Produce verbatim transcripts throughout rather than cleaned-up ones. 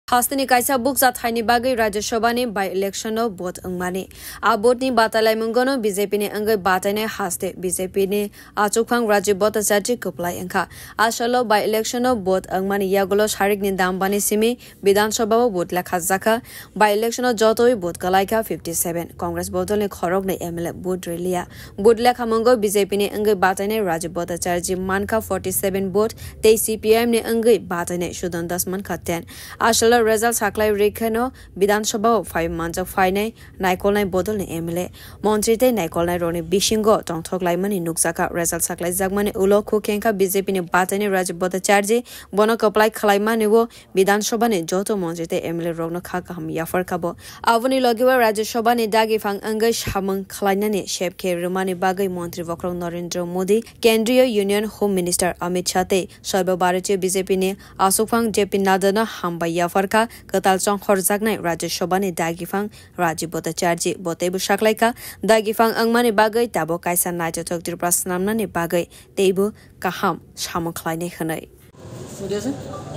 Hasteni kaisa bukcha thaini bagwi Rajya Sabhani by-election-o vote wngmani. A vote-ni batailaimungono B J P-ni wngwi batainai haste B J P-ni achukphang Rajiv Bhattacharjee kwplai wngkha. A salo by-election-o vote wngmani yagulo sarikni dambani simi Bidhan Sabha-o vote lekha jakha. By-election-o jotoi vote kwlaikha fifty seven. Congress bodolni khoroknwi M L A vote rwliya. Vote lekhamungo B J P-ni wngwi batainai Rajiv Bhattacharjee mankha forty seven vote, tei C P I M-ni wngwi batainai Sudan Das mankha ten. A salo result saklai rwikheno Bidhan Sabha-o phai manjak phainai naikolnai bodolni M L A, montri tei naikolnairokni bisingo tongthok laimani nukjakha. Result saklaijakmani ulo khukengkha B J P-ni batainai Rajiv Bhattacharjee, bono kwplai khlaimani-o Bidhan Sabha-ni joto montri tei M L A-rokno kha kaham yapharkha bo. Aboni logi-o Rajya Sabha-ni dagiphang wngwi samung khlainani sep khe rwmani bagwi montri bokhorok Narendra Modi, Kendriya Union Home Minister Amit Shah tei Sarba Bharatiya B J P-ni achukphang J P Nadda-no hambai yapharkha. Kwtal chonghorjaknai Rajya Sabha-ni dagiphang Rajiv Bhattacharjee bo teibo saklaikha, dagiphang wngmani bagwi tabuk kaisa naithothok Tripura snamnani bagwi teibo kaham samung khlainai hwnwi.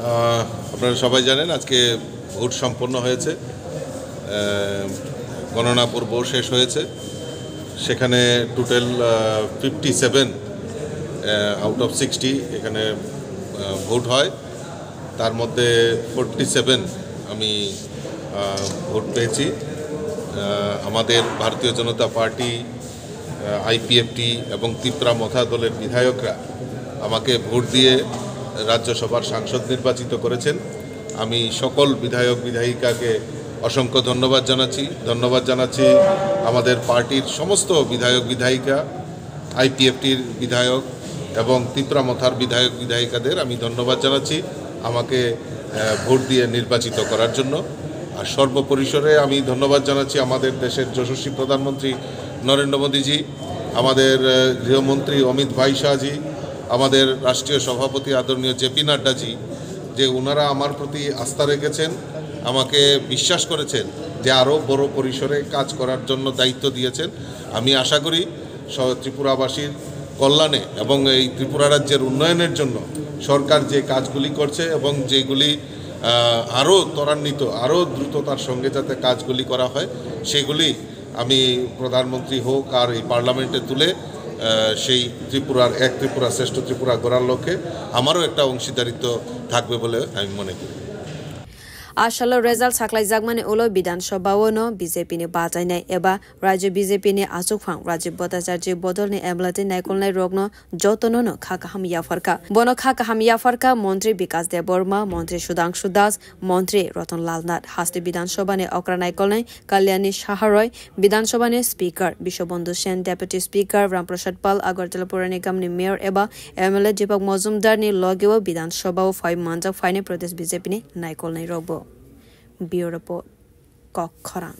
আহ, আপনারা সবাই জানেন, আজকে ভোট সম্পন্ন হয়েছে। আহ, গণনা পর্ব শেষ হয়েছে। সেখানে total, ah, fifty seven, ah, out of sixty এখানে, আহ, ভোট হয়। তার মধ্যে ফোরটি সেভেন আমি, আহ, ভোট পেয়েছি। আহ, আমাদের ভারতীয় জনতা পার্টি, আহ, আইপিএফটি এবং তিপ্রা মথা দলের বিধায়করা আমাকে ভোট দিয়ে রাজ্যসভার সাংসদ নির্বাচিত করেছেন। আমি সকল বিধায়ক বিধায়িকাকে অসংখ্য ধন্যবাদ জানাচ্ছি। ধন্যবাদ জানাচ্ছি আমাদের পার্টির সমস্ত বিধায়ক বিধায়িকা, আইপিএফটির বিধায়ক এবং তিপ্রা মথার বিধায়ক বিধায়িকাদের আমি ধন্যবাদ জানাচ্ছি আমাকে, আহ, ভোট দিয়ে নির্বাচিত করার জন্য। আর সর্বপরিসরে আমি ধন্যবাদ জানাচ্ছি আমাদের দেশের যশস্বী প্রধানমন্ত্রী নরেন্দ্র মোদীজি, আমাদের, আহ, গৃহমন্ত্রী অমিত ভাই শাহজি, আমাদের রাষ্ট্রীয় সভাপতি আদরণীয় জেপি নাড্ডাজি, যে ওনারা আমার প্রতি আস্থা রেখেছেন, আমাকে বিশ্বাস করেছেন, যে আরও বড় পরিসরে কাজ করার জন্য দায়িত্ব দিয়েছেন। আমি আশা করি স-, ত্রিপুরাবাসীর কল্যাণে এবং এই ত্রিপুরা রাজ্যের উন্নয়নের জন্য সরকার যে কাজগুলি করছে এবং যেগুলি, আহ, আরও ত্বরান্বিত, আরও দ্রুততার সঙ্গে যাতে কাজগুলি করা হয়, সেগুলি আমি প্রধানমন্ত্রী হোক আর এই পার্লামেন্টে তুলে, আহ, সেই ত্রিপুরার এক ত্রিপুরা শ্রেষ্ঠ ত্রিপুরা গড়ার লক্ষ্যে আমারও একটা অংশীদারিত্ব থাকবে বলে আমি মনে করি। A salo result saklaijakmani ulo Bidhan Sabha-o no B J P-ni bachainai eba Rajya B J P-ni achukphang Rajiv Bhattacharjee bodolni M L A tei naikolnairokno jotono no kha kaham yapharkha. Bono kha kaham yapharkha Montri Bikas Debbarma, Montri Sudhangshu Das, Montri Ratan Lal Nath, haste Bidhan Sabha-ni okra naikolnai Kalyani Saha Roy, Bidhan Sabha-ni Speaker Biswabandhu Sen, Deputy Speaker Ram Prasad Pal, Agartala Pura Nigamni Mayor eba M L A Deepak Majumdar-ni loge-o Bidhan Sabha-o phai manjak phainai Pradesh B J P-ni naikolnairokbo. Bureau Report, Kok Khorang.